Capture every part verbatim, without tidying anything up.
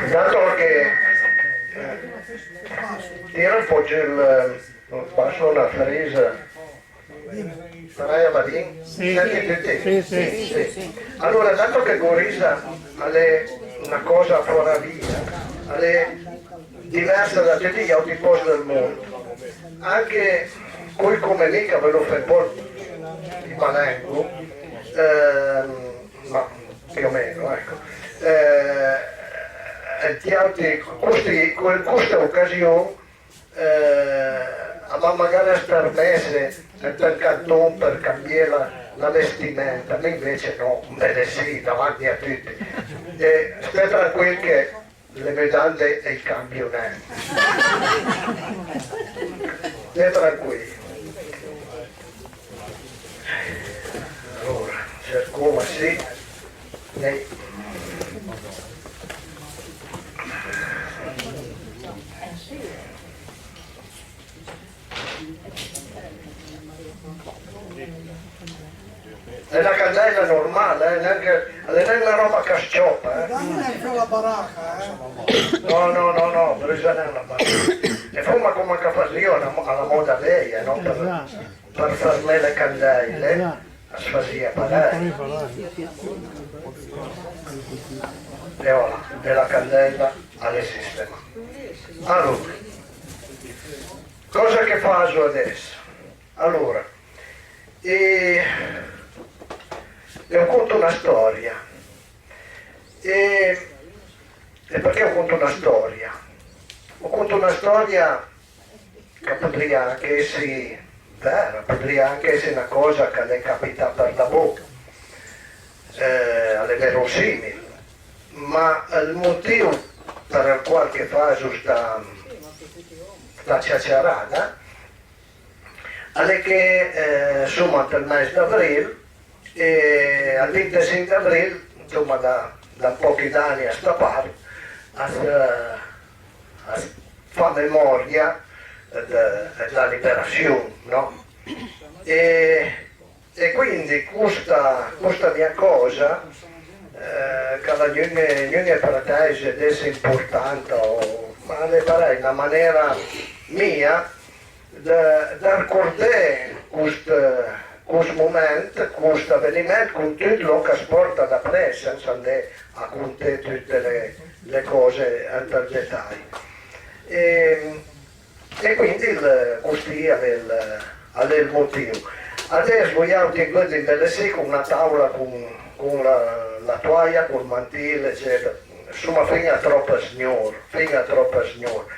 Dato che, eh, tira un po' giù il, non passo una fresa. Parèj a va bin? Sì. Senti tuti? Sì, sì. Sì, sì. Alora, dato che Gorisa a l'é na còsa fòra via, a l'é diversa da tuti j'àutri pòst dël mond, anche coj come mi ch'a veulo fé un pò ij malengo, ehm, ma più o meno, ecco, eh, ënt j'àutri, costi, co-, costa ocasion, eh, a van magara a stërmesse ant un canton për cambié la, la vestimenta, mi anvece no, belessì, davanti a tuti. E stè tranquil che le mudande e i cambio nen. Stè tranquil. Alora, cercoma sì. Dai. A l'é na candèila normal, eh, gnanca, a l'é nen na ròba ch'a s-ciòpa, eh. Dame anche la baraca, eh. No, no, no, no, brusa nen la baraca. E foma coma ch'a fasìo a la, a la mòda veja, no? Për, për fërmé le candèile, as fasìa parèj. E voilà, e la candèila a l'é sistemà. Alora, còsa che faso adess? Alora, e, e o conto na stòria. E, e përchè o conto na stòria? O conto na stòria ch'a podrìa anche esse vera, a podrìa anche esse na còsa ch'a l'é capità për dabon, eh, a l'é verosìmil, ma ël motìo për ël qual che faso sta, sta ciaciarada a l'é che, eh, soma ant ël mèis d'avril, e al vintesinch d'avril, ansoma, da, da pòchi d'ani a sta part, as, as fa memòria dë, dla liberassion, no? E, e quindi costa, costa mia còsa, eh, ch'a l'ha gnun-, gnun-, pretèise d'esse importanta, o, ma a l'é parèj na manera mia dë, dë ricordé cost, cost moment, cost aveniment, con tut lòn ch'as pòrta dapress, sensa andé a conté tute le, le còse ant ël detaj. E, e quindi ël, costì a l'é ël, a l'é ël motìo. Adess vojàutri, vëdde, ëmbelessì con na tàula, con, con la, la toaja, col mantìl, ecetera. Ansoma, fin-a tròp sgnor, fin-a tròp sgnor.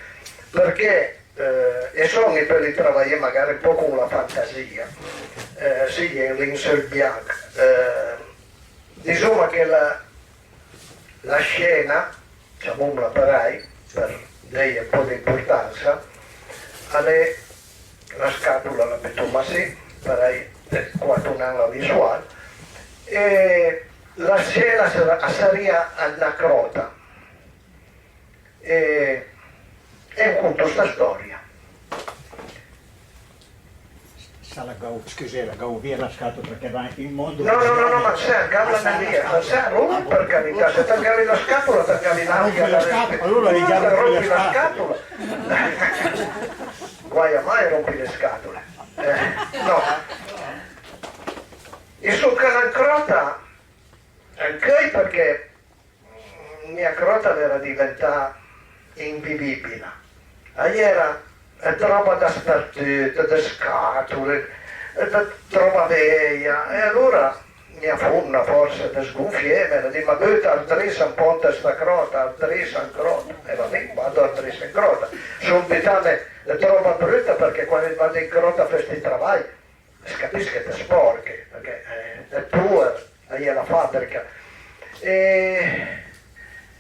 Përchè Eh, e sòn, i peul travajé magari un pò con la fantasìa. Eh, sì, a-i é un linseul bianch. Eh, disoma che la, la scena, ciamomla parèj, për deje un pò d'importansa, a l'é la scàtola, la butoma sì, parèj, eh, coatonand la visual, e la scena a sar-, a sarìa an na cròta. E, e o conto sta stòria. Sa la gau-, scusé, la gavo via la scàtola përchè va in modo. No, no, no, no, ma sèrt, gavla via, ma sèrt, oh, për carità, se it gavi la scàtola, it gavi anche la scàtola, alora i rompi la scàtola. Guai a mai rompi le scàtole. Eh, no. I son ca an cròta, ancheuj përchè mia cròta a l'era diventà invivìbila. A-i era dë ròba daspertut, dë scàtole, dë, dë ròba veja. E alora mia fomna, fòrse për sgonfieme, a l'ha dì: "Ma buta, a-j drissa un pò ant sta cròta, a-j drissa an cròta." E va bin, vado, a-j drisse an cròta. Son butame dë ròba bruta përchè quand it vade an cròta a fé sti travaj, as capiss che it të spòrche, përchè, eh, dë poer a-i é la fàbrica. E,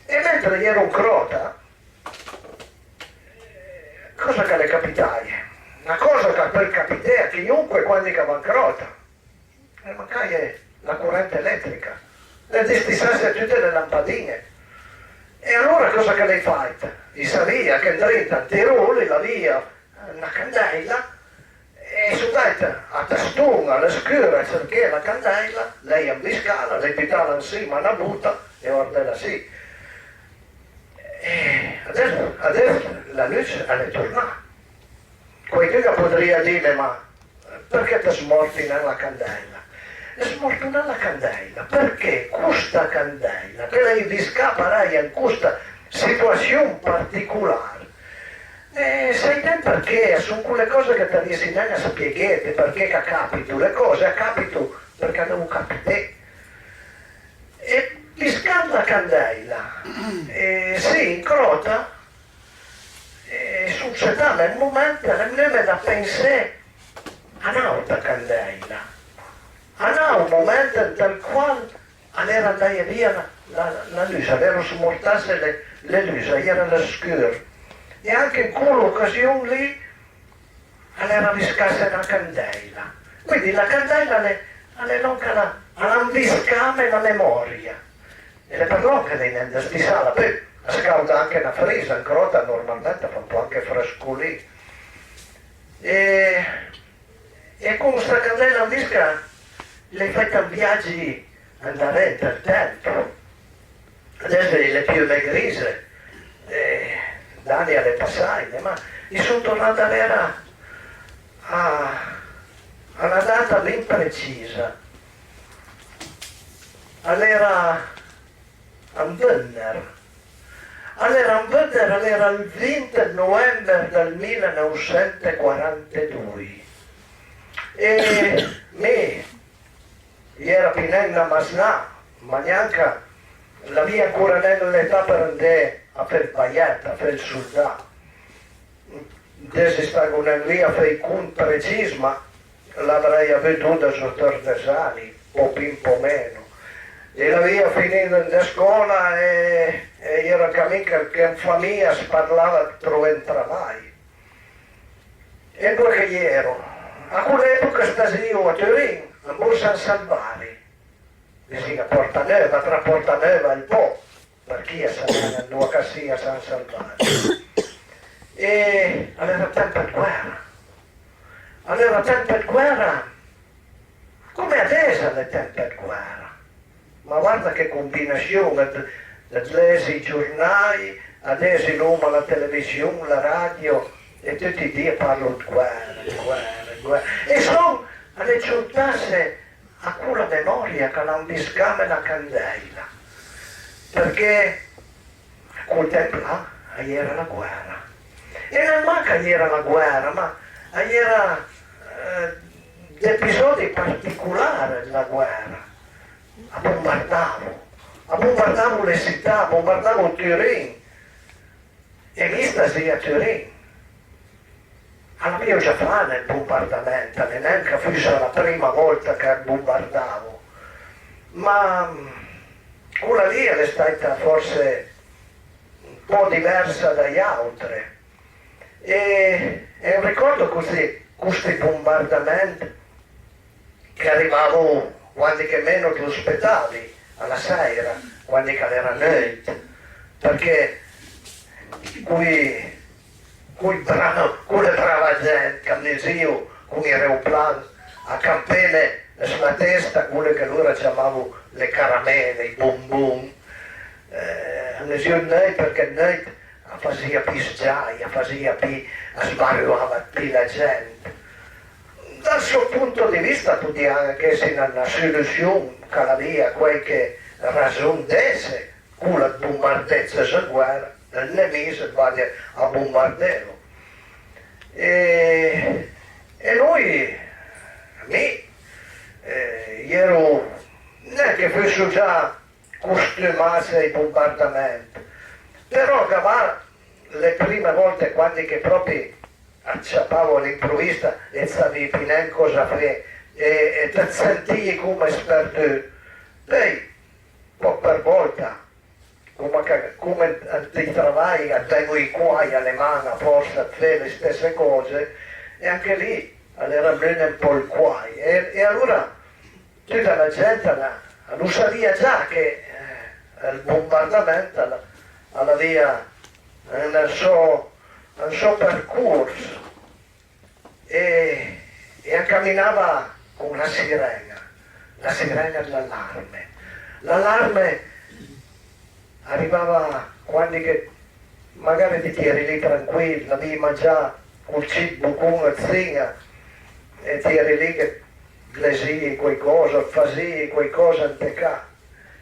e mentre i ero an cròta, còsa ch'a l'é capitaje? Na còsa ch'a peul capité a chiunque quandi ch'a va an cròta. A l'é mancaje la corent elètrica. A l'é distissasse tute le lampadin-e. E alora còsa che l'hai fàit? I savìa che andrinta ant i rol i l'avìa na candèila, e son andàit a taston, a lë scur, a serché la candèila, l'hai anviscala, l'hai butala ansima a na bota e vardela sì. E adess, adess la lus a l'é tornà. Quaidun a podrìa dime: "Ma përchè t'has mòrt nen la candèila?" L'hai mòrt nen la candèila përchè costa candèila, che l'hai anviscà parèj an costa situassion particolar, e sai nen përchè, a son cole còse che t'arisi nen a spieghete përchè ch'a capito, le còse a capito përchè a devo capité. E anviscand la candèila, e sì, an cròta, e son setame un moment, a l'é vnume da pensé a n'àuta candèila, a n'àut moment ant ël qual a l'era andaje via la, la, la lus, a l'ero smortasse le, le lus, a-i era lë scur. E anche an cola ocasion lì a l'era anviscasse na candèila. Quindi la candèila a l'é, a l'é lòn ch'a l'ha, a l'ha anviscame la memòria. E l'é për lòn che l'hai nen da stisala. Peui a scàuda anche na frisa, an cròta normalment a fa un pò anche frescolin. E, e con sta candèila anviscà l'hai fàit un viagi andaré ant ël temp. Adess i l'é pì le grise, e d'ani a l'é passàit, ma i son tornà andarera a, a na data bin precisa. A l'era un vënner. A l'era un vënner, a l'era ël vint ëd november dël milleneuvsentquarantedoi. E mi i era pì nen na masnà, ma gnanca, l'avìa ancora nen l'età për andé a fé ël baièt, a fé ël soldà. Adess i stago nen lì a fé ij cont precis, ma l'avrai avù dodes o tërdes ani, un pò pì, un pò meno. E l'avìa finì ëd scòla e, e i era an camin che, che an famìa as parlava ëd trové un travaj. E andoa che i ero? A col'epoca stasìo a Turin, an Borg San Salvari, visin a Pòrta Neuva, tra Pòrta Neuva e ël Pò, për chi a sa nen andoa ch'a sia San Salvari. E a l'era temp ëd guèra. A l'era temp ëd guèra, come adess a l'é temp ëd guèra. Ma guarda che combinassion, ëd, ëd lesi ij giornaj, adess i l'oma la television, la radio, e tuti ij di a parlo ëd guèra, ëd guèra, ëd guèra. E son, a l'é giuntasse a cola memòria ch'a l'ha anviscame la candèila, përchè col temp là a-i era la guèra. E nen mach a-i era la guèra, ma a-i era, eh, d'episòdi particolar dla guèra. A bombardavo, a bombardavo le sità, a bombardavo Turin. E mi stasìa a Turin. A l'avìo già fane ël bombardament, a l'é nen ch'a fussa la prima vòlta ch'a bombardavo, ma, mm, cola lì a l'é stàita fòrse un pò diversa da j'àutre. E, e m'aricòrdo costi, costi bombardament che a rivavo quandi che meno t'lo spetavi, a la sèira, quandi ch'a l'era neuit, përchè coj, coj bra-, cole brava gent ch'a vnisìo con j'aeroplan a campene s'la testa cole che lor a ciamavo le caramele, ij bombon, eh, a vnisìo ëd neuit përchè ëd neuit a fasìa pì sgiaj, a fasìa pì, a sbaruava ëd pì la gent. Dal sò punto di vista a podìa anche esse na, na solussion ch'a l'avìa quàiche rason d'esse, cola ëd bombardé, se a-i é guèra, ël nemis a va a bombardelo. E, e noi, mi, eh, i ero, nen che fusso già costumasse ai bombardament, però gavà le prime vòlte, quandi che pròpi a ciapavo a l'improvista e savìe pì nen còsa fé, e, e it sentìe come sperdù. Peui, pòch për vòlta, come, che, come ant ij travaj, a ven-o ij quaj a le man a fòrsa ëd fé le stesse còse, e anche lì a l'era vnune un pò ël quaj. E, e alora tuta la gent a, a lo savìa già che, eh, ël bombardament a, a l'avìa un so, un so percors e, e a caminava con la siren-a, la siren-a dl'alarme. L'alarme a rivava quandi che magari ti t'jeri lì tranquil, l'avìe mangià col cit bocon ëd sin-a e ti t'jeri lì che lesìe quaicòsa, fasìe quaicòsa ant ca.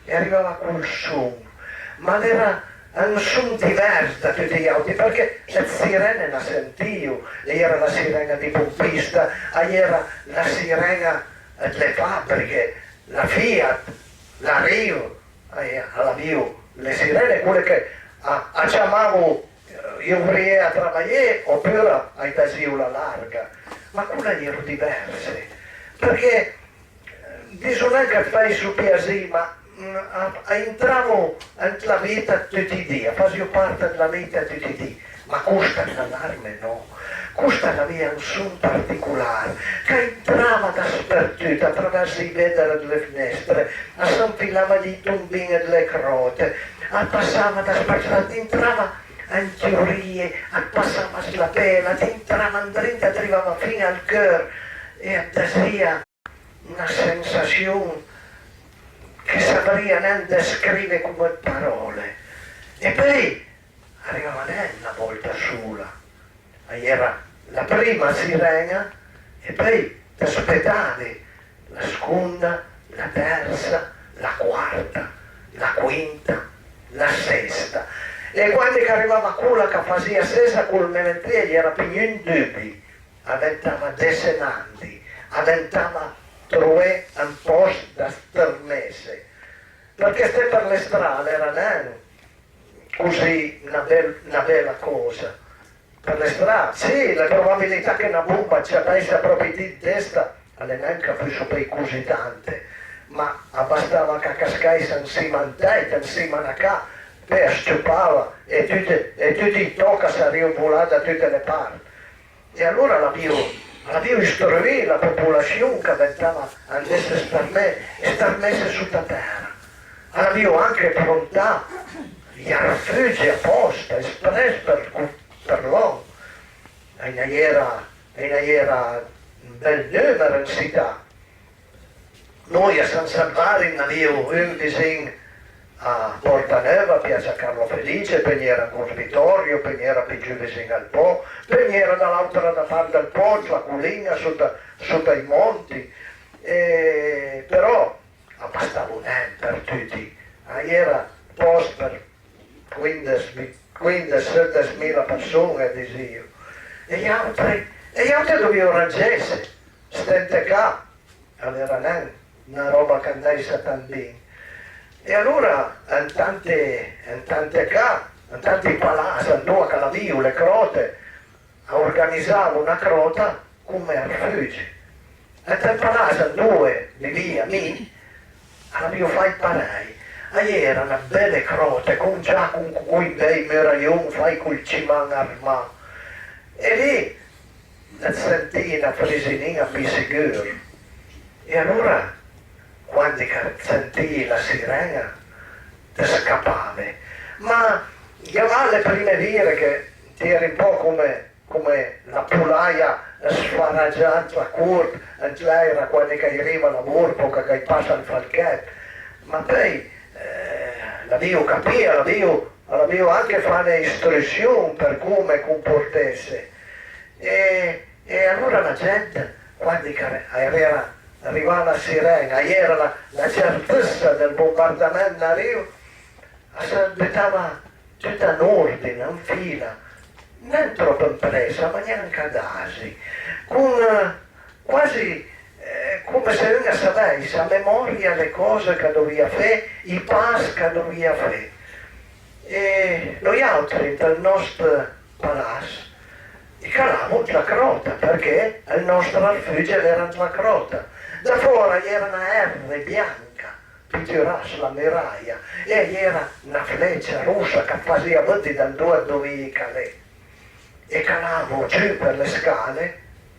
E a rivava col son, ma a l'era un son divers da tuti j'àutri, përchè ëd siren-e n'a sentìo, a-i era la siren-a dij pompista, a-i era la siren-a dle fàbriche, la Fiat, la Riv, a-i, a l'avìo le siren-e, cole che a, a ciamavo j'ovrié a travajé, opura a-j dasìo la larga, ma cole a j'ero diverse, përchè Diso nen ch'a fèisso piasì, ma, mm, a, a intravo ant la vita ëd tuti ij di, a fasìo part dla vita ëd tuti ij di. Ma costa dl'alarme nò. Costa a l'avìa un son particolar, ch'a intrava daspertut, a travers ij véder dle fnestre, a s'anfilava dij tombin dle cròte, a passava daspertut, a t'intrava ant j'orije, a t'passava s'la pel, a t'intrava andrinta, a t'rivava fin al cheur e a t'dasìa na sensassion che savrìa nen dëscrive con ëd paròle. E peui a rivava nen na vòlta sola, a-i era la prima siren-a e peui të spetave la sconda, la tërsa, la quarta, la quinta, la sesta. E quandi ch'a rivava cola ch'a fasìa sessa, col menetì a-i era pì gnun dubi. A ventava desse nandi, a ventava trové un pòst da stërmesse, përchè sté për le stra a l'era nen così na bel-, na bela còsa. Për le stra, sì, le probabilità che na bomba a ciapèissa pròpi ti an testa a l'é nen ch'a fusso peui così tante, ma a bastava ch'a cascàissa ansima a un tèit, ansima a na ca, peui a s-ciopava e tute, e tuti ij tòch a sarìo volà da tute le part. E alora a l'avìo, a l'avìo istruì la popolassion ch'a ventava andesse stërmé-, stërmesse sota tèra. A l'avìo anche prontà j'arfugi apòsta, espress për, për lòn. A-i na j'era, a-i na j'era un bel nùmer an sità. Noi a San Salvari n'avìo un visin a Pòrta Neuva, Piazza Carlo Felice, peui gn-, era a Cors Vitòrio, peui gn-, era pì giù visin al Po, peui gn-, era da l'àutra da part dël Po, la colin-a, sota, sota ij mònti. E, però a bastavo nen për tuti, a-i era pòst për quindes, quindes, sëddes mila përson-e, disìo. E j'àutri, e j'àutri a dovìo rangesse, sté ant ca, a l'era nen na ròba ch'andèissa tant bin. E alora an tante, an tante ca, an tanti palass andoa ch'a l'avìo le cròte, a organizavo na cròta come arfugi. Ant ël palass andoa vivìa mi, a l'avìo fàit parèj. A-i era na bele cròte con giaco, con coj bej murajon fàit col ciman armà. E lì it sentìe na frisinin-a pì sigur. E alora, quandi ch'it sentìe la siren-a, it scapave. Ma gavà le prime vire che it j'ere un pò come come la polaja sfaragià ant la cort, ant l'èira, quandi ch'a-i riva la vorp o ch'a-i passa ël falchèt. Ma peui, eh, a l'avìo capì, a l'avìo, a l'avìo anche fane istrussion për come comportesse. E, e alora la gent, quandi ch'a, a l'era rivà la siren-a, a-i era la, la certëssa dël bombardament, a l'ariv, a së butava tut an ordin, an fila, nen tròp an pressa, ma gnanca dasi, con, eh, quasi, eh, come se un a savèissa a memòria le còse ch'a dovìa fé, ij pass ch'a dovìa fé. E noi àutri, ant ël nòst palass, i calavo ant la cròta, përchè ël nòstr arfugi a l'era ant la cròta. Da fòra a-i era na erre bianca, piturà s'la muraja, e a-i era na flecia rossa ch'a fasìa vëddi da andoa it dovìe calé. E calavo giù për le scale,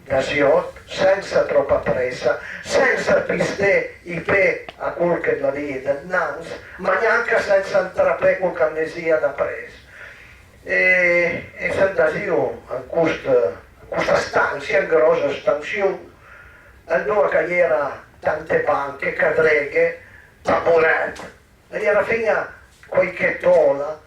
da ziòt, sensa tròpa pressa, sensa pisté ij pé a col che it l'avìe dëdnans, ma gnanca sensa antrapé col ch'a vnisìa dapress. E, e s'andasìo an cost-, costa stansia, an gròssa stansion, andoa ch'a-i era tante banche, cadreghe, taborèt, a-i era fin-a quàiche tòla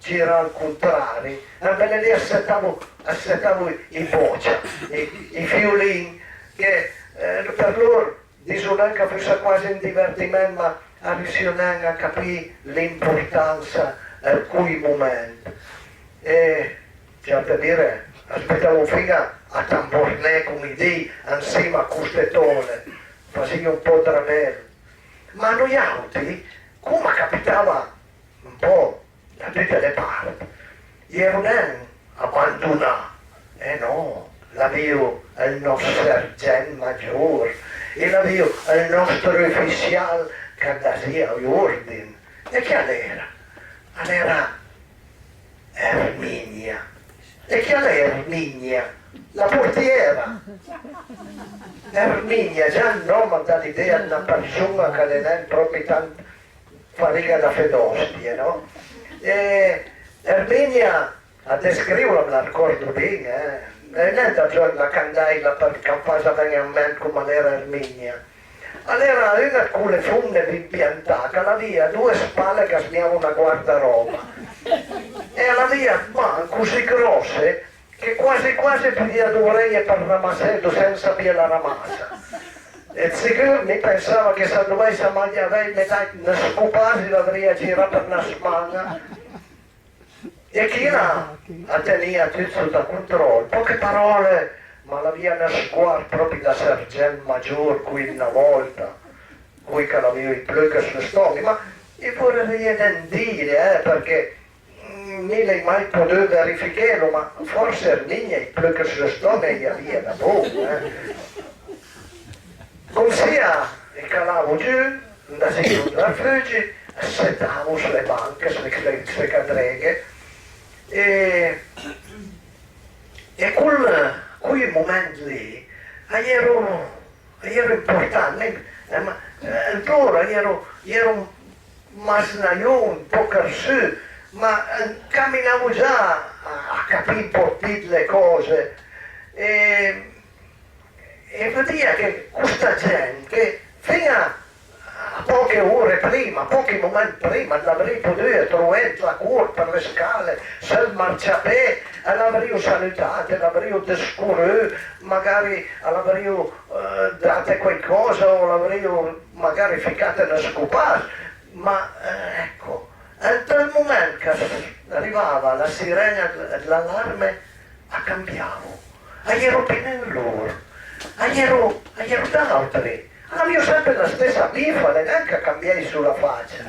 girà al contrari, e bele lì as setavo, as setavo ij bòcia, ij, ij fiolin, che, eh, për lor diso nen ch'a fussa quasi un divertiment, ma a riussìo nen a capì l'importansa dë coj moment. E, già për dì, as butavo fin-a a tamborné, com i di, ansima a coste tòle, fasìo un pò dë rabel. Ma noi àutri, com a capitava un pò da tute le part, i ero nen abandonà, eh nò, l'avìo ël nòst sergent magior, e l'avìo ël nòstr ufissial ch'a dasìa j'ordin. E chi a l'era? A l'era Erminia. E chi a l'é Erminia? La portiera. Erminia, già ël nòm a dà l'idea dë na përson-a ch'a l'é nen pròpi tant fariga da fé d'òstie, nò? E Erminia, a descrivla, me la ricòrdo bin, eh? L'é nen da bzògn la candèila për ch'am fasa ven-e an ment com a l'era Erminia. A l'era un-a dë cole fomne bin piantà, ch'a l'avìa doe spale ch'a smijavo na guardaròba, e a l'avìa dë man così gròsse che quasi quasi podìa dovreje për ramassé do sensa pijé la ramassa. E dë sicur mi pensava che s'a dovèissa mai avèjme dàit në scopas, i l'avrìa girà për na sman-a. E chila a tenìa tut sota contròl. Pòche paròle, ma a l'avìa në sguard pròpi da sergent magior, coj dë na vòlta, coj ch'a l'avìo ij pleuch së stòmi. Ma i vorìa nen dile, eh, përchè mi l'hai mai podù verifichelo, ma fòrse Erminia ij pleuch së stòmi a-j avìa da bon, eh. Com sia, i calavo giù, andasìo an rëfugi, as setavo s'le banche, s'le, s'le, s'le cadreghe, e, e col, coj moment lì a j'ero, a j'ero important, eh, ma, eh, lora a j'ero, a j'ero masnajon, un pò chërsù, ma, eh, caminavo già a, a capì un pò pi dle còse. E, e vëdìa che costa gent che fin-a a pòche ore prima, pòchi moment prima, a l'avrìo podùe trové ant la cort, për le scale, sël marciapé, a l'avrìo salutate, a l'avrìo dëscorù, magari a l'avrìo, eh, date quaicòsa o a l'avrìo magari ficate në scopas, ma, eh, ecco, ant ël moment ch'a rivava la siren-a dë, dë l'alarme, a cambiavo. A j'ero pì nen lor, a j'ero, a j'ero d'àutri. A l'avìo sempe la stessa bifa, a l'é nen ch'a cambièisso la facia,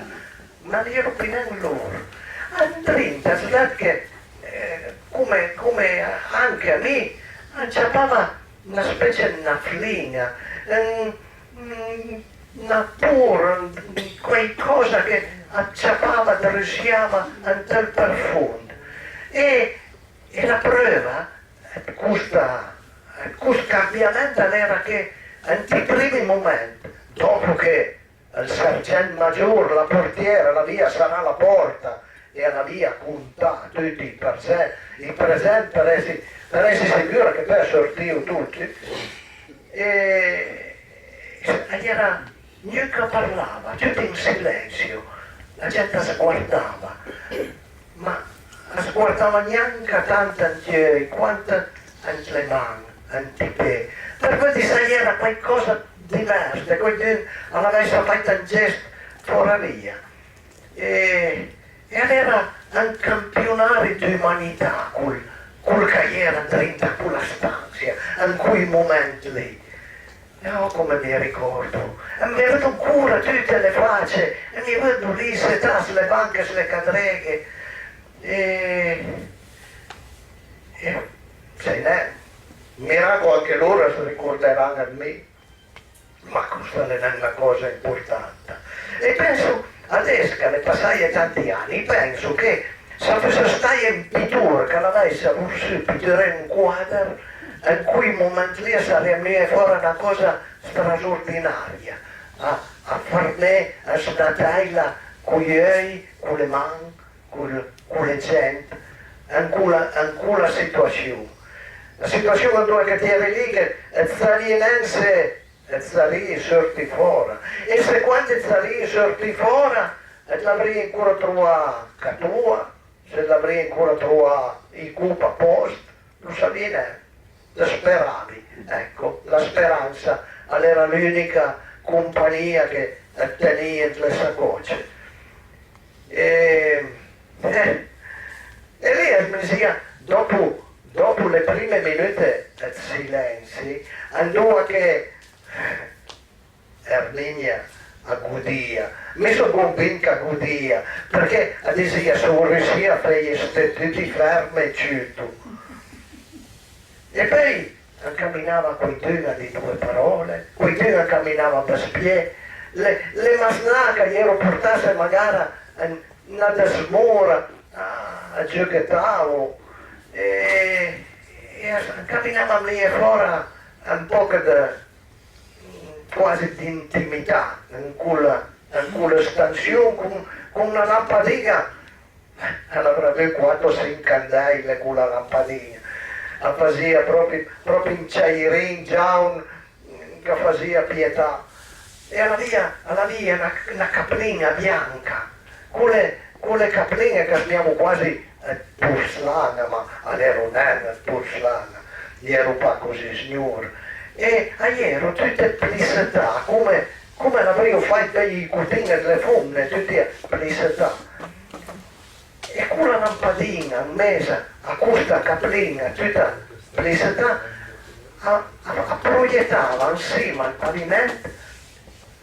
ma a j'ero pì nen lor. Andrinta, as vëd che, eh, come, come anche a mi, a ciapava na specie dë na flin-a, un, un, na por, un, quaicòsa che a ciapava, a russiava ant ël përfond. E, e la preuva dë costa, dë cost cambiament a l'era che ant ij primi moment, dòpo che ël sergent magior, la portiera, a l'avìa sarà la pòrta e a l'avìa contà tuti ij përse-, ij present për esse, për esse sicura che peui a sortìo tuti. E a-i era gnun ch'a parlava, tuti an silensio, la gent as guardava, ma as guardava gnanca tant ant j'euj quant ant le man, ant ij pé, për vëdde s'a-i era quaicòsa dë divers, se quaidun a l'avèissa fàit un gest fòra via. E, e a l'era un campionari d'umanità col, col ch'a-i era andrinta a cola stansia, an coj moment lì. E oh, come mi ricòrdo! E mi vëddo ancora tute le face, e mi vëddo lì setà s'le banche, s'le cadreghe. E, e sai nen, miraco anche lor as ricorderan dë mi. Ma costa a l'é nen na còsa importanta. E penso, adess ch'a l'é passaje tanti ani, penso che s'a fussa staje un pitor ch'a l'avèissa vorsù pituré un quader, An coj moment lì a sarìa vnuje fòra na còsa strasordinaria, a, a fërmé an sna tèila coj euj, co le man, co, co le gent, an cola, an cola situassion. La situassion andoa che ti ere lì, che it sarìe nen se it sarìe seurtì fòra. E se quand it sarìe seurtì fòra, it l'avrìe ancora trovà a ca toa, se it l'avrìe ancora trovà ij cop a pòst, lo savìe nen. It speravi, ecco, la speransa a l'era l'ùnica compagnìa che it tenìe ant le sacòce. E, eh, e lì a smija, dòpo, dòpo le prime minute ëd silensi, andoa che Erminia a godìa, mi son convint ch'a godìa, përchè a disìa: "Son riussì a feje sté tuti ferm e ciuto." E peui a ancaminava quaidun a dì doe paròle, quaidun a ancaminava a bëspié, le, le masnà ch'a j'ero portasse magara an, na dësmora a, a giöghetavo, e, e a ancaminava a vnije fòra un pòch dë, quasi d'intimità, an col, an cole stansion con, con na lampadin-a, a l'avrà avù quat o sinch candèile cola lampadin-a, a fasìa pròpi, pròpi un ciairin giaun ch'a fasìa pietà, e a l'avìa, a l'avìa na, na caplin-a bianca, cole, cole caplin-e ch'a smijavo quasi ëd porslana, ma a l'ero nen ëd porslana, a j'ero pa così sgnor, e a j'ero tute plissetà, come, come a l'avrìo fàit peui ij cotin ëd le fomne, tuti plissetà. E cola lampadin-a an mes a costa caplin-a tuta plissetà a, a, a proietava an sima al paviment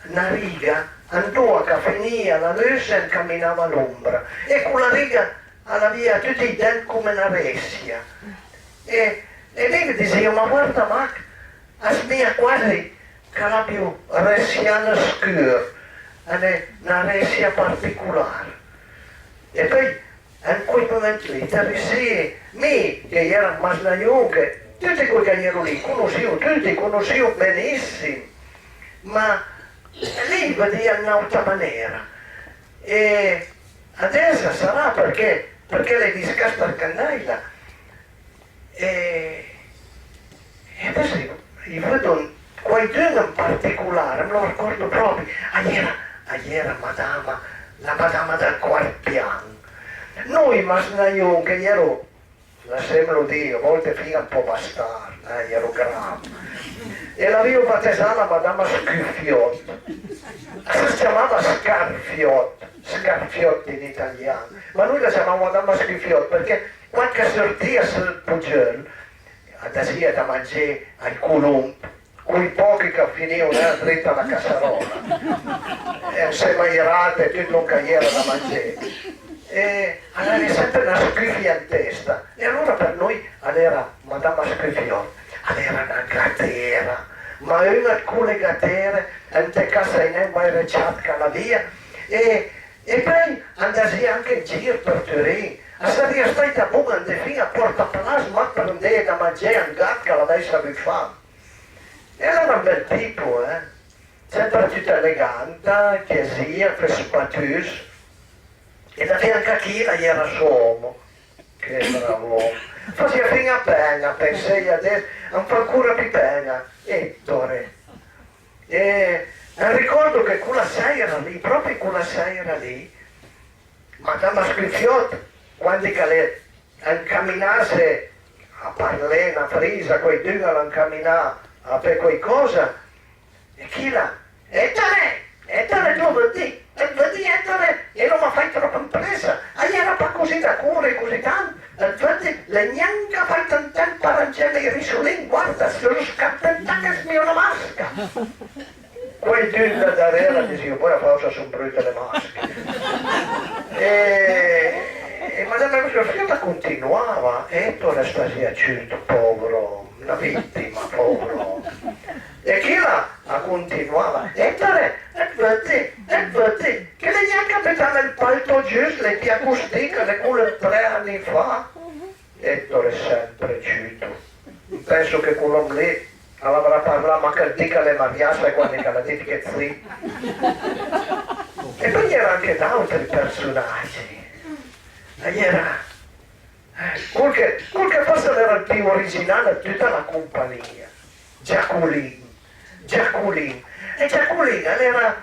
na riga andoa ch'a finìa la lus e a ancaminava l'ombra, e cola riga a l'avìa tuti ij dent come na ressia. E, e mi disìo: "Ma guarda, mach, a smija quasi ch'a l'abio ressià në scur, a l'é na ressia particolar." E peui an coj moment lì it rivìe, mi che j'era un masnajon, che tuti coj ch'a j'ero lì, conossìo tuti, conossìo benissim, ma lì it vëdìe an n'àuta manera. E adess a sarà përchè, përchè l'hai vist chesta candèila. E, e adess i vëddo quaidun an particolar, me lo arcòrdo pròpi, a j'era, a j'era madama, la madama dël quart pian. Noi masnajon che j'ero, lassemlo dì, a vòlte fin-a un pò bastard, eh, j'ero grav. E l'avìo batezà la madama Scufiòt. A së ciamava Scarfiòt, Scarfiòt in italian, ma noi la ciamavo madama Scufiòt përchè quand ch'a surtìa sël pogiël, a dasìa da mangé ai colomb, coj pòchi ch'a finìo nen drit a la casaròla, e ansema ai rat e tut lòn ch'a j'era da mangé. E a l'avìa sempe na scufia an testa. E alora për noi a l'era madama Scufiòt, a l'era na gatera, ma un-a ëd cole gatere, ant ca sai nen vaire ciat ch'a l'avìa, e E peui a andasìa anche an gir për Turin, a sarìa stàita bon andé fin-a a Pòrta Palas mach për andeje da mangé a un gat ch'a l'avèissa avù fam. E a l'era un bel tipo, eh? Sempre tut elegant, a chiasìa, fes spatuss, e davanti a chila a-i era sò òmo. Che bravo òmo! Fasìa fin-a pen-a, penseje adess, am fa ancora pì pen-a, Ettore. E m'aricòrdo che cola sèira lì, pròpi cola sèira lì, madama Scufiòt, quandi ch'a l'é ancaminasse a parlé na frisa, quaidun a l'ha ancaminà a fé quaicòsa, e chila: "Ettore! Ettore, it vëdde? It vëdde, Ettore? It l'has fàit tròp an pressa, a-i era pa così da córe così tant, it vëdde, l'hai gnanca fàit an temp a rangeme ij rissolin, guarda, son scapà, taca, smio la masca." Quaidun da darera a disìo: "Pòi a fòrsa a son brute le masche." E, e madama Scufiòt a continuava, e Ettore a stasìa ciuto, pòvro, na vittima, pòvro. E chila a continuava: "Ettore, it vëdde, it vëdde, che l'hai gnanca butame ël paltò giust, l'hai pijà coscì, ch'a l'é col ëd tre ani fa." Ettore sempre ciuto. Penso che col òm lì a l'avrà parlà mach ël di ch'a l'é mariasse, quandi ch'a l'ha dit che sì. E peui a-i era anche d'àutri përsonagi. A-i era, eh, col che, col che fòrse a l'era ël pì original ëd tuta la companìa, Giacolin. Giacolin. E Giacolin a l'era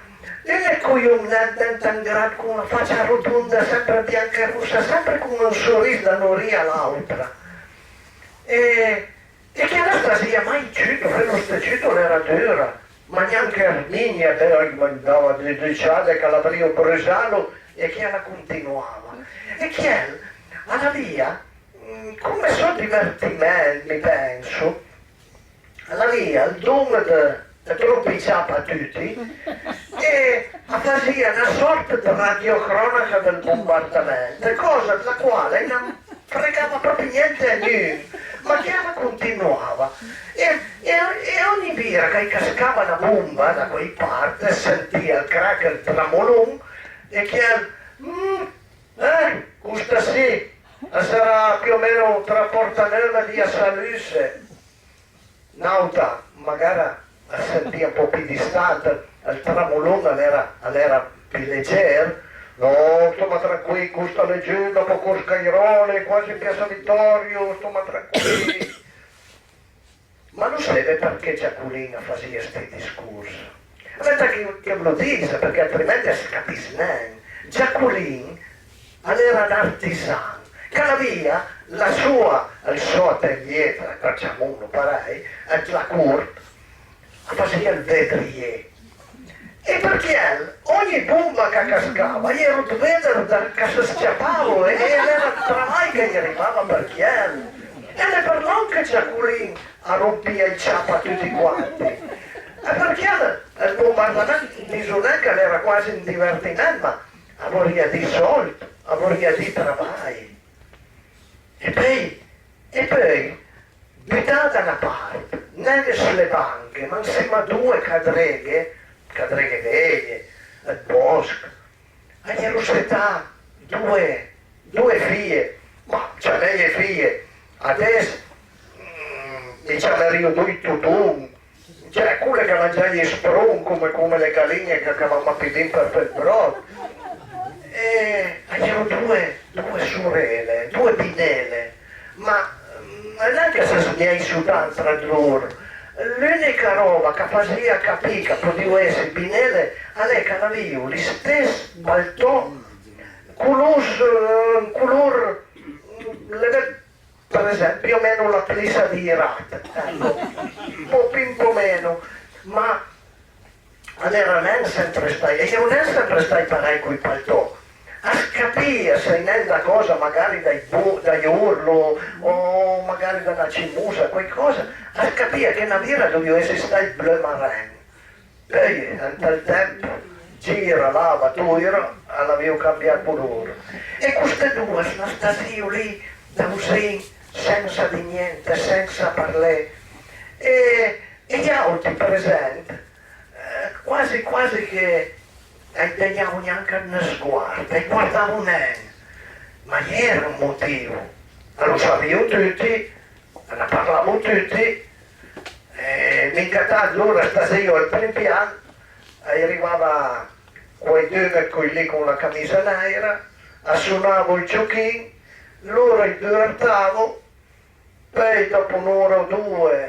un cojomnèt dent un gran, con la facia rotonda, sempre bianca e rossa, sempre con un soris da n'orija a l'àutra. E E chiel a stasìa mai ciuto, felo sté ciuto a l'era dura, ma gnanca Erminia, beh, a-j mandava dë, dë ciade ch'a l'avrìo brusalo, e chiel a continuava. E chiel a l'avìa, mm, come sò divertiment, mi penso, a l'avìa ël don dë, dë rompì ij ciap a tuti, e a fasìa na sòrt dë radiocrònaca dël bombardament, còsa dla quale a-j na fregava pròpi gnente a gnun, ma chiel a continuava. E, e, e ògni vira ch'a-j cascava na bomba da quèi part, as sentìa ël crach, ël tramolon, e chiel, mm, eh, costa sì, a sarà più o meno tra Porta Neuva e via Saluzze. N'àuta, magara as sentìa un pò pì distant, ël tramolon a l'era, a l'era pì leger. "No, stoma tranquij, costa a l'é giù, dòp còrs Cairoli, quasi an piassa Vittorio, stoma tranquij." Ma lo seve përchè Giacolin a fasìa sti discors? Venta ch'i, ch'i vlo dise, përchè altrimenti as capiss nen. Giacolin a l'era n'artisan, ch'a l'avìa la soa, ël sò atelier, ciamomlo parèj, ant la cort, a fasìa ël vedrié. E për chiel, ògni bomba ch'a cascava, a j'ero ëd véder da, ch'a së s-ciapavo, e, e a l'era ël travaj ch'a-j rivava për chiel. E a l'é për lòn che Giacolin a rompìa ij ciap a tuti quanti. E për chiel ël bombardament, diso nen ch'a l'era quasi un divertiment, ma a vorìa dì sòld, a vorìa dì travaj. E peui, e peui, butà da na part, nen s'le banche, ma ansima a doe cadreghe, cadreghe veje, ëd bòsch, a j'ero setà doe, doe fije, ma ciameje fije, adess, mm, i ciamarìo doi toton, cioè, cole ch'a l'han già ij spron come, come le galin-e ch'a, ch'a van mach pì bin për fé ël bròd. E a j'ero doe, doe sorele, doe binele, ma, mm, nen ch'a së smijèisso tant tra ëd lor. L'ùnica ròba ch'a fasìa capì ch'a podìo esse binele a l'é ch'a l'avìo l'istess paltò, color, eh, color, mm, le ve-, për esempi, più o meno la plissa dë ij rat, ecco, un pò pì, un pò meno, ma a l'era nen sempre stai, a j'ero nen sempre stai parèj coj paltò. As capìa, sai nen da còsa, magari dai bo-, dai orlo, o magari da na cimosa, quaicòsa, as capìa che na vira a dovìo esse stai bleu marin. Peui, ant ël temp, gira, lava, toira, a l'avìo cambià color. E coste doe a stasìo lì, davzin, sensa dì gnente, sensa parlé. E, e j'àutri, për esemp, eh, quasi, quasi che a-j degnavo gnanca un sguard, a-j guardavo nen. Ma a-i era un motìo, a lo savìo tuti, a na parlavo tuti, e mincatant lor a stasìo al prim pian, a-i rivava quaidun ëd coj lì con la camisa nèira, a sonavo ël ciochin, lor a-j duvertavo, peui dòp n'ora o doe,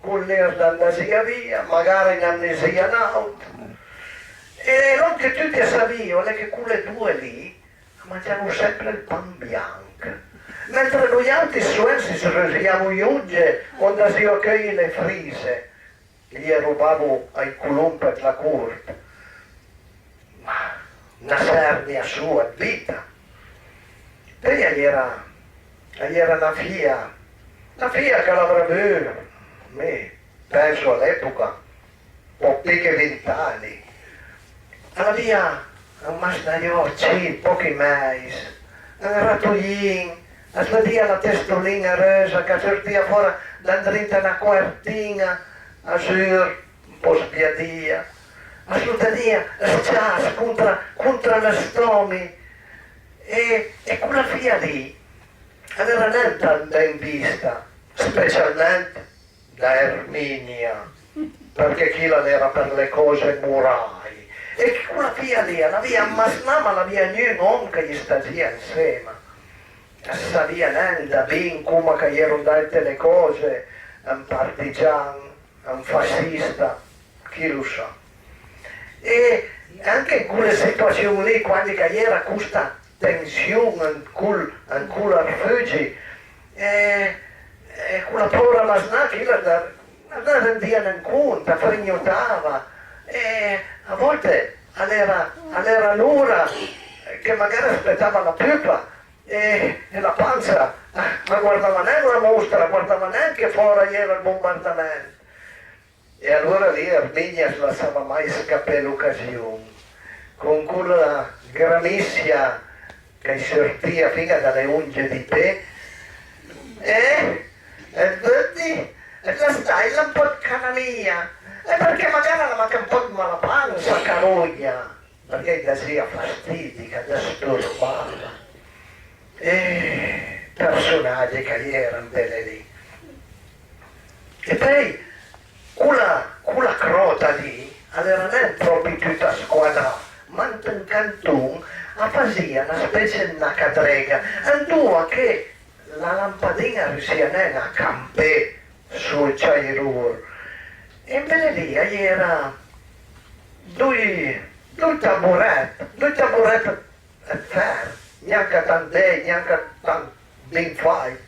col nir a andasìa via, magara a-i n'amnisìa n'àut. E lòn che tuti a savìo a l'é che cole doe lì a mangiavo sempre ël pan bianch, mentre noi àutri sovent s'i srusavo j'onge o andasìo a cheuj le frise, che j'arobavo ai colomb ëd la cort. Ma na sernia soa ëd vita. Peui a-i era, a-i era na fija, na fija ch'a l'avrà avù, mi penso a l'epoca, pòch pì che vint ani. A l'avìa un masnaiòt, sì, pòchi mèis, un ratoin, as vedìa la testolin-a reusa ch'a surtìa fòra da andrinta na coertin-a azur, un pò sbiadìa. As lo tenìa s-ciàs contra, contra lë stòmi. E, e cola fija lì a l'era nen tant ben vista, specialment da Erminia, përchè chila a l'era për le còse morai. E cola fija lì a l'avìa masnà, ma a l'avìa gnun òm ch'a-j stazìa ansema. A savìa nen da bin coma ch'a j'ero andàite le còse, un partigian, un fascista, chi lo sa. E anche an cole situassion lì, quandi ch'a-i era costa tension an col, an col arfugi, e, e cola pòvra masnà, chila a s'na rendìa nen cont, a frignotava, e a vòlte a l'era, a l'era l'ora che magara a spetava la pupa, e, e la pansa a guardava nen la mostra, a guardava nen che fòra a-i era ël bombardament. E alora lì Erminia a s'lassava mai scapé l'ocasion, con cola gramissia ch'a-j surtìa fin-a da le onge dij pé. Eh? It vëdde? It l'has tàita un pò ëd canamìa? E përchè magara a l'ha mach un pò ëd malapansa, carogna! Përchè a-j dasìa fastidi, ch'a dësturbava. Eh, përsonagi ch'a-i era bele lì. E peui cola, cola cròta lì a l'era nen pròpi tuta squadrà, ma ant un canton a fasìa na specie ëd na cadrega, andoa che la lampadin-a a riussìa nen a campé sù ël ciairor. E bele lì a-i era doi, doi taborèt, doi taborèt ëd fer, gnanca tant bej, gnanca tant bin fàit,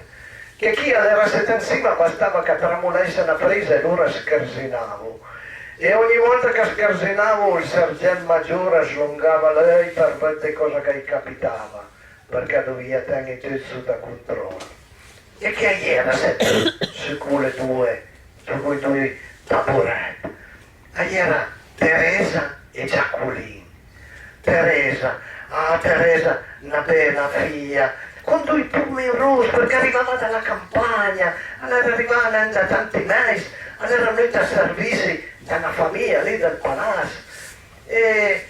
che chi a l'era setà ansima, a bastava ch'a tramolèissa na frisa e lor a schërzinavo. E ògni vòlta ch'a schërzinavo, ël sergent magior a slongava l'euj për vëdde còsa ch'a-j capitava, përchè a dovìa ten-e tut sota contròl. E chi a-i era setà sù cole doe, sù coj doi taborèt? A-i era Teresa e Giacolin. Teresa, ah, Teresa, na bela fija, con doi pomi ros, përchè a rivava da la campagna, a l'era rivà nen da tanti mèis, a l'era vnuta a servissi da na famija lì dël palass. E,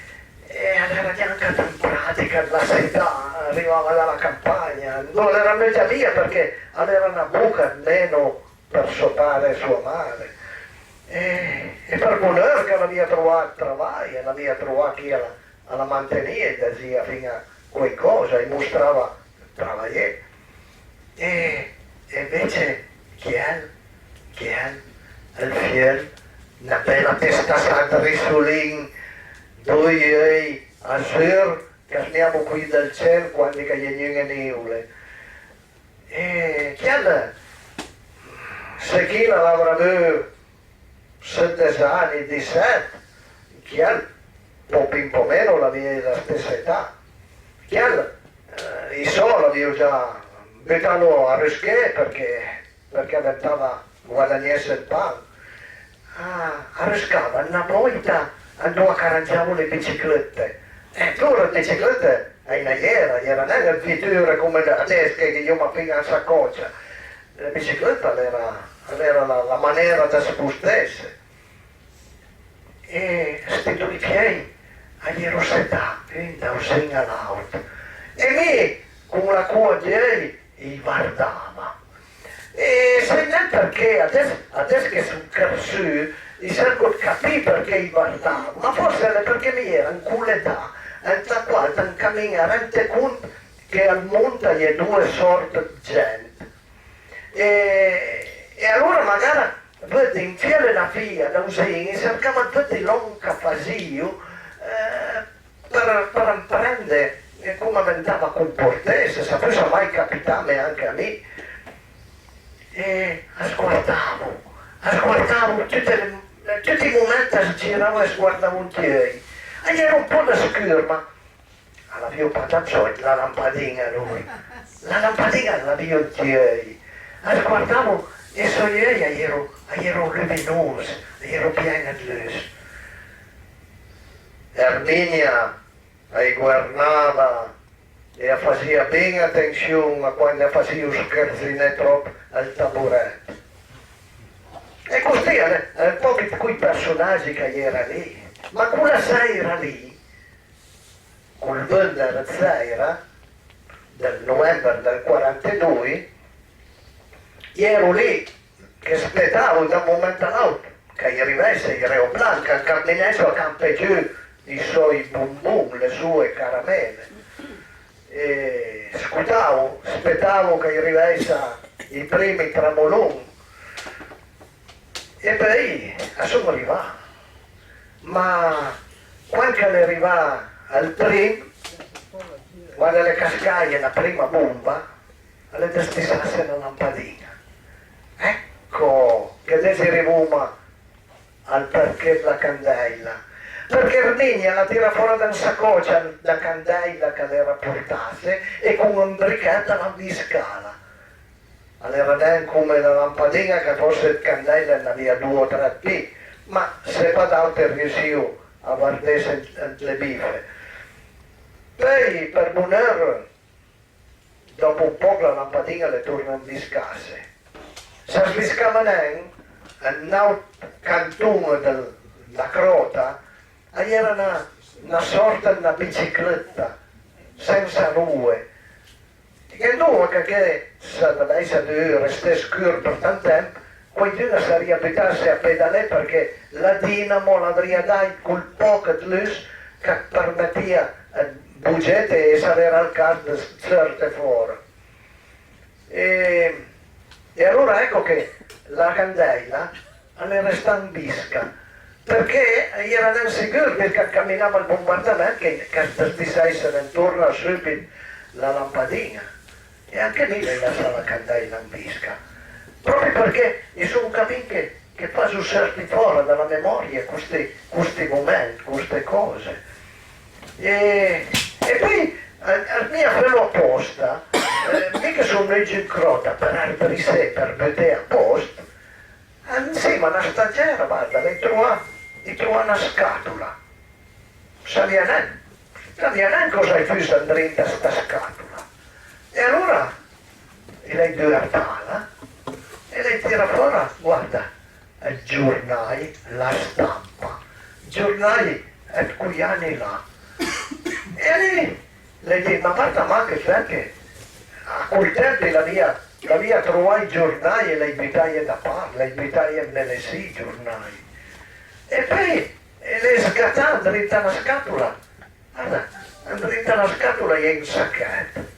e a l'era gnanca tant pratica dla setà, a rivava da la campagna, andoa a l'era meujà via përchè a l'era na boca ëd meno për sò pare e soa mare. E, e për boneur ch'a l'avìa trovà ëd travaj, a l'avìa trovà chi a la, a la mantenìa, a-j dasìa fin-a quaicòsa, a-j mostrava ëd travajé. E, e anvece chiel, chiel, ël fieul, na bela testa-sa ëd rissolin, doi euj azur ch'a smijavo coj dël cel quandi ch'a-i é gnun-e nìvole. E chiel, se chila a l'avrà avù sëddes ani, disset, chiel, pò pì, pò meno, a l'avìa la stessa età. Chiel, eh, ij sò a l'avìo già butalo a rusché përchè, përchè a ventava guadagnesse ël pan. Ah, a ruscava na bòita andoa ch'a rangiavo le biciclëtte. E antlora ëd biciclëtte a-i na j'era, a-i era nen ëd viture coma adess che i gh'oma fin-a an sacòcia. Le biciclëtte a l'era, a l'era la, la manera ëd spostesse. E sti doi fieuj a j'ero setà, un davzin a l'àutr. E mi, con la coa d'euj, i vardava. E sai nen përchè, adess, adess che son chërsù, i serco ëd capì përchè i vardavo, ma fòrse a l'é përchè mi j'era an cole età ant la qual it ancamin-e a rende cont che al mond a-i é doe sòrt ëd gent. E, e alora magara vëdde un fieul e na fija davzin, i sercava ëd vëdde lòn ch'a fasìo, eh, për, për amprende, eh, coma a ventava comportesse, s'a fussa mai capitame anche a mi. E a sguardavo, a sguardavo, tute le, tuti ij moment a s'giravo e a sguardavo ant j'euj. A j'ero un pò da scur, ma a l'avìo pa da bzògn dla lampadin-a, lor. La lampadin-a a l'avìo ant j'euj. A sguardavo e ij sò euj a j'ero, a j'ero luminos, a j'ero pien ëd lus. Erminia a-j guarnava e a fasìa bin atension a quandi a fasìo schërziné tròp ël taborèt. E così a l'é, a l'é un pòch ëd coj përsonagi ch'a j'era lì. Ma cola sèira lì, col vënder ëd sèira dël november dël quarantedoi, j'ero lì che spetavo da un moment a l'àutr ch'a-i rivèisse ij aeroplan, ch'a caminèisso a campé giù ij sò bonbon, le soe caramele. E scotavo, spetavo ch'a-i rivèissa ij primi tramolon. E peui a son rivà. Ma quand ch'a l'é rivà ël prim, quand a l'é cascaje la prima bomba, a l'é dëstissasse la lampadin-a. Ecco che deis rivoma al përchè dla candèila. Përchè Erminia a l'ha tirà fòra da 'n sacòcia la candèila ch'a l'era portasse e con un brichèt a l'ha anviscala. A l'era nen coma la lampadin-a, che fòrse ëd candèile a n'avìa doe o tre ëd pì, ma se pa d'àutr riussìo a vardesse ant le bife. Peui, për boneur, dòpo un pòch la lampadin-a a l'é tornà anviscasse. S'a s'anviscava nen, an n'àutr canton dël, dla cròta, a-i era na, na sòrta ëd na biciclëtta sensa roe. E andoa che, che s'a l'avèissa dovù resté scur për tant temp, quaidun a sarìa butasse a pedalé, përchè la dinamo a l'avrìa dàit col pòch ëd lus ch'a përmetìa ëd bogete e, s'a l'era ël cas, ëd sërte fòra. E, e alora ecco che la candèila a l'é restà anvisca, përchè a-i era nen sigur, përchè a caminava ël bombardament, che, ch'a dëstissèisse nen torna sùbit la lampadin-a. E anche mi l'hai lassà la candèila anvisca, pròpi përchè a-i son camin che, che faso sërtì fòra da la memòria costi, costi moment, coste còse. E, e peui, a, a, mi a felo apòsta, eh, mi che son vnù giù an cròta për ardrissé, për buté a pòst, an sima a na stagera, varda, l'hai trovà, l'hai trovà na scàtola. Savìa nen, savìa nen còsa a-i fussa andrinta a sta scàtola. E alora i l'hai duvertala e i l'hai tirà fòra, varda, ël giornaj La Stampa, giornaj ëd coj ani là. E lì l'hai dit: "Ma varda mach, vëdde che a col temp i l'avìa, i l'avìa trovà ij giornaj e i l'hai butaje da part, i l'hai butaje an le lessì ij giornaj." E peui i l'hai sgatà andrinta a na scàtola. Varda, andrinta a na scàtola a-i é un sachèt.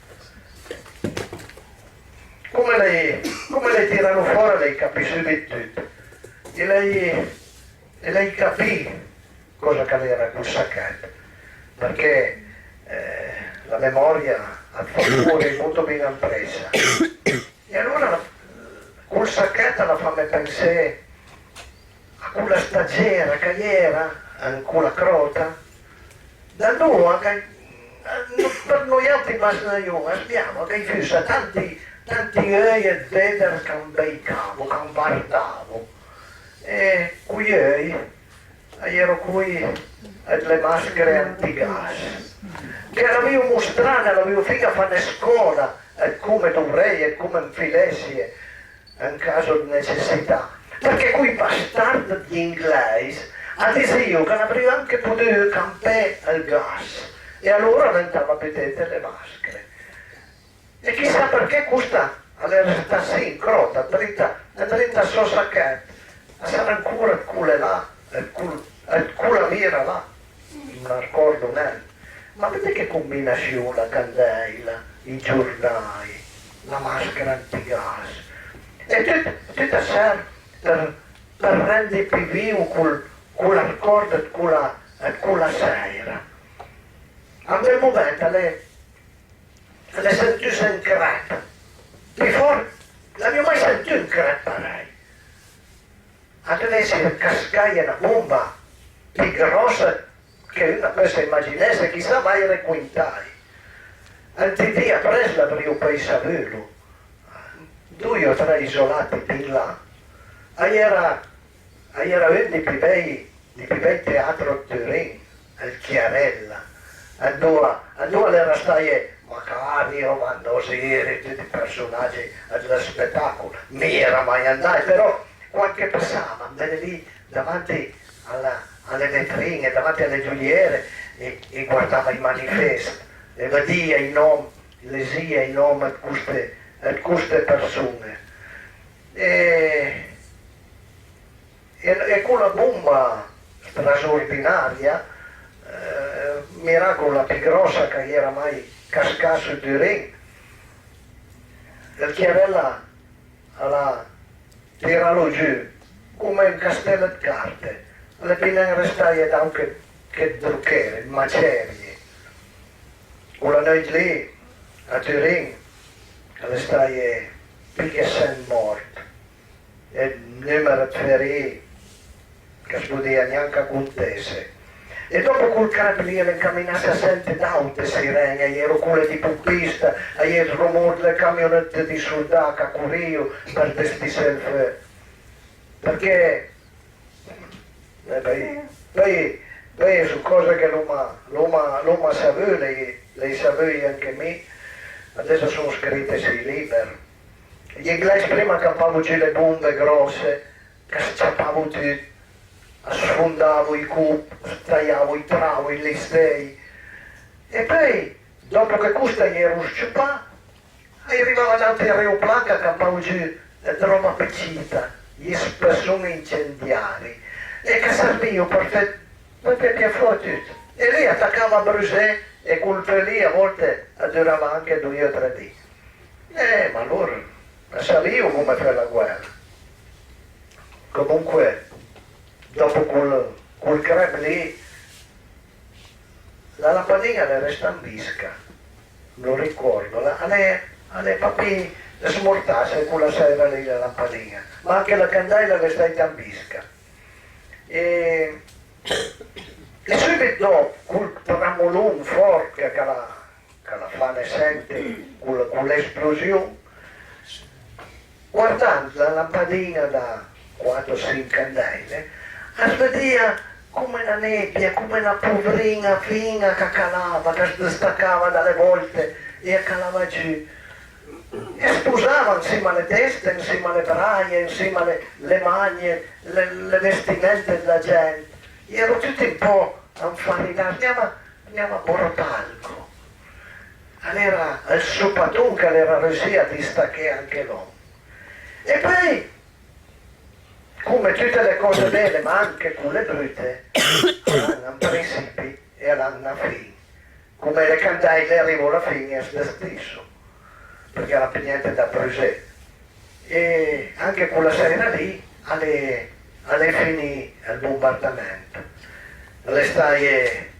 Coma l'hai, coma l'hai tiralo fòra, l'hai capì sùbit tut. E l'hai, e l'hai capì còsa ch'a l'era col sachèt, përchè, eh, la memòria a të fa core molto bin ampressa. E alora col sachèt a l'ha fame pensé a cola stagera ch'a-i era an cola cròta, da andoa ch'a, për noi àutri masnajon a smijava ch'a-i fussa tanti, tanti euj ëd véder ch'a ambeicavo, ch'a vardavo. E coj euj a-i ero coj ëd le maschere antigas, che a l'avìo mostrane, a l'avìo fin-a fane scòla ëd coma dovreje, ëd coma anfilessje an caso ëd necessità, përchè coj bastard ëd j'inglèis a disìo ch'a l'avrìo anche podù campé ël gas, e alora a ventava buté ant le maschere. E chissà përchè costa a l'é restà sì an cròta, andrinta, andrinta al sò sachèt, a sarà ancora ëd cole là, ëd col, ëd cola vira là, m'arcòrdo nen. Ma vëdde che combinassion, la candèila, ij giornaj, la maschera antigas. E tut, tut a serv për, për rendi pì viv col, col arcòrd ëd cola, ëd cola sèira. A un bel moment a l'é, a l'é sentusse un crèp. Pì fòrt, l'avìo mai sentù un crèp parèj. A dovesse cascaje na bomba pì gròssa che un a peussa imaginesse, chissà vaire quintaj. Ant ij di apress l'avrìo peui savulo. Doi o tre isolati pi 'n là, a-i era, a-i era un dij pì bej, dij pì bej teatro ëd Turin, ël Chiarella, andoa, andoa a l'era staje Macario, Wanda Osiris, tuti ij përsonagi dë spetàcol. Mi i era mai andàit, però quand che passava, andave lì davanti a la, a le vetrin-e, davanti a le giuliere, e, e guardava ij manifest, e vëdìa ij nòm, lesìa ij nòm ëd coste, ëd coste përson-e. E, La bomba strasordinaria, eh, miracolo, la pì gròssa ch'a-i era mai cascà sü Turin. Ël Chiarella a l'ha tiralo giù come un castèl ëd carte, a l'é pì nen restaje d'àutr che, che 'd drochere, 'd macerie. Cola neuit lì a Turin a l'é staje pì che sent mòrt e 'd nùmer ëd ferì ch'as podìa gnanca contesse. E dòpo col crèp lì a l'é ancaminasse a sente d'àutre siren-e, a-i ero cole di pompista, a-i era ël rumor dle camionëtte dij soldà ch'a corìo për destissé ël feu. Përchè, eh, peui, peui, peui a son còse che l'oma, l'oma, l'oma savù, l'hai, l'hai savù anche mi, adess a son scrite sij lìber. J'inglèis prima a campavo giù le bombe gròsse, ch'a s-ciapavo tut, a sfondavo ij cop, a s-tajavo ij trau, ij listej. E peui, dòpo che cost a-i ero s-ciopà, a-i rivava n'àutri aeroplan ch'a campavo giù ëd ròba pì cita, ij spësson incendiari, e ch'a servìo për fé, për fé pié fò a tut. E lì a tacava a brusé, e col feu lì a vòlte a durava anche doi o tre di. Eh, ma lor a savìo come fé la guèra. Comunque, dòpo col, col crèp lì, la lampadin-a a l'é restà anvisca, lo ricòrdo, la, a l'é, a l'é papì smortasse cola sèira lì la lampadin-a, ma anche la candèila a l'é stàita anvisca. E, e sùbit dòp, col tramolon fòrt che, ch'a l'ha, ch'a l'ha fane sente col, col'esplosion, guardand la lampadin-a da quater o sinch candèile, as vëdìa come na nebia, come na povrin-a fin-a ch'a calava, ch'as dëstacava da le vòlte e a calava giù. E as posava ansima a le teste, ansima a le braje, ansima a le, le magne, le, le vestimente dla gent. I ero tuti un pò anfarinà, gnanca, gnanca Bortalco. A l'era ël sopaton ch'a l'era reussì a distaché anche l'òm. E peui, come tute le còse bele, ma anche cole brute, a l'han un prinsipi e a l'han na fin. Come le candèile, a rivo a la fin e as dëstisso, përchè a l'han pì gnente da brusé. E anche cola sèira lì a l'é, a l'é finì ël bombardament. A l'é staje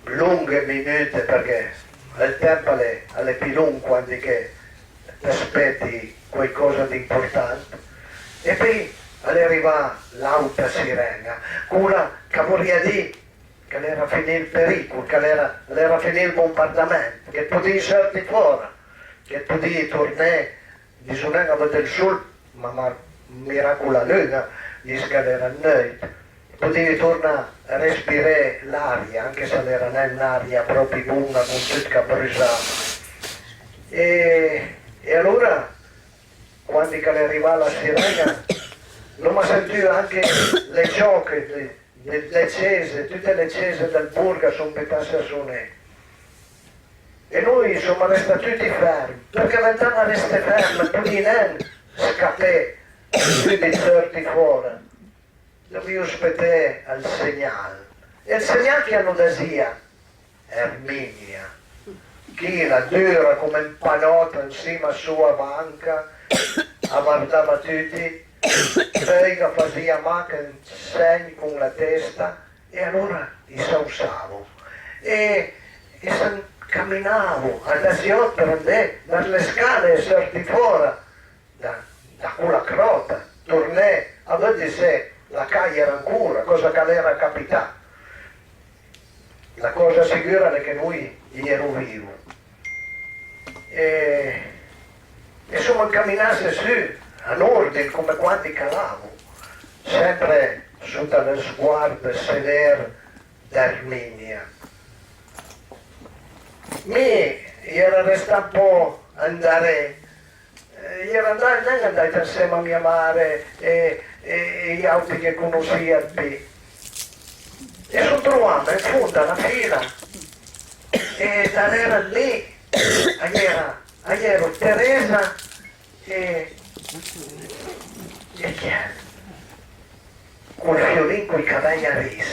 longhe minute, përchè ël temp a l'é, a l'é pì longh quandi che t'aspeti quaicòsa d'important. E peui a l'é rivà l'àutra siren-a, cola ch'a vorìa dì ch'a l'era finì ël pericol, ch'a l'era, a l'era finì ël bombardament, che podìi seurti fòra, che podìi torné, dison nen a vëdde ël sol, ma, ma miracol la lun-a, vist ch'a l'era ëd neuit, podìi torna respiré l'aria, anche s'a l'era nen n'aria pròpi bon-a, con tut ch'a brusava. E, e alora, quandi ch'a l'é rivà la siren-a, l'oma sentù anche le ciòche de, de, le cese, tute le cese dël borgh a son butasse a soné. E noi soma restà tuti ferm, përchè a ventava resté ferm, podìi nen scapé, sùbit seurti fòra. Dovìo speté ël segnal. E ël segnal chi a no dasìa? Erminia, chila dura come un panòt ansima a soa banca, a vardava tuti, peui ch'a fasìa mach un segn con la testa, e alora i s'ausavo e, e s'ancaminavo a dasiòt për andé vers le scale e seurti fòra da, da cola cròta, torné a vëdde se la ca a-i era ancora, còsa ch'a l'era capità. La còsa sigura a l'é che noi i ero vivo. E, e soma ancaminasse su, an ordin, come quandi calavo, sempre sota lë sguard sever d'Erminia. Mi i era restà un pò andaré, eh, i era andà, nen andàit ansema a mia mare e, e, e j'àutri che conossìa ëd pì. E son trovame an fond a na fila, e darera ëd mi a-i era, a-i ero Teresa e, e chi è? col fiolin, coj cavèj a ris.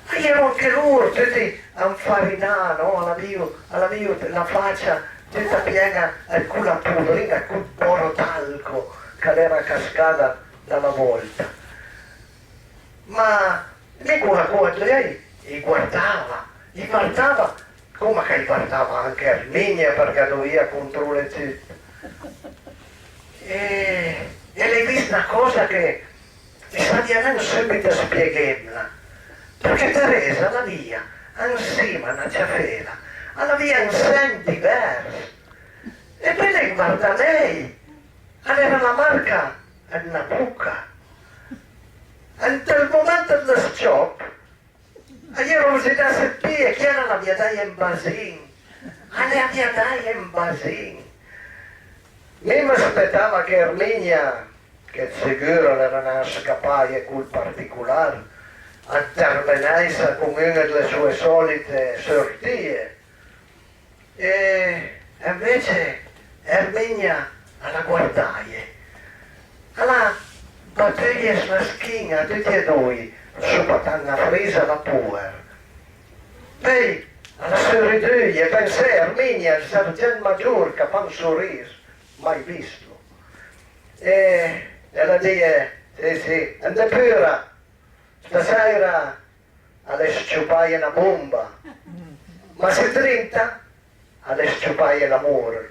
A j'ero anche lor tuti anfarinà, no? A l'avìo, a l'avìo la facia tuta pien-a ëd cola podrin-a, ëd col pòro talco ch'a l'era cascà da, da la vòlta. Ma mi cola coa, i, i guardava, i guardava, coma ch'a-j guardava anche Erminia, përchè a dovìa controlé tut. E, e l'hai vist na còsa che i savìa nen sùbit spieghemla, përchè Teresa a l'avìa ansima na ciafela, a l'avìa un segn divers. E peui l'hai guardà mej, a l'era la marca ëd na boca. Ant ël moment ëd lë s-ciòp, a j'ero vizinasse ëd pì e chiel a l'avìa daje un basin. A l'avìa daje un basin. Mi më spetava che Erminia, che ëd sigùr a l'era nen scapaje col particolar, a termenèissa con un-a ëd le soe sòlite sortìe. E ënvece Erminia a l'ha guardaje, a l'ha batùje s'la schin-a tuti e doi, sopatant na frisa da pòer. Peui a l'ha suridùje, pensé, Erminia, ël sergent magior ch'a fa un soris, mai visto. E, e a l'ha dije: «Sì, sì, andé pura, stasèira a l'é s-ciopaje na bomba, ma sì drinta a l'é s-ciopaje l'amor.»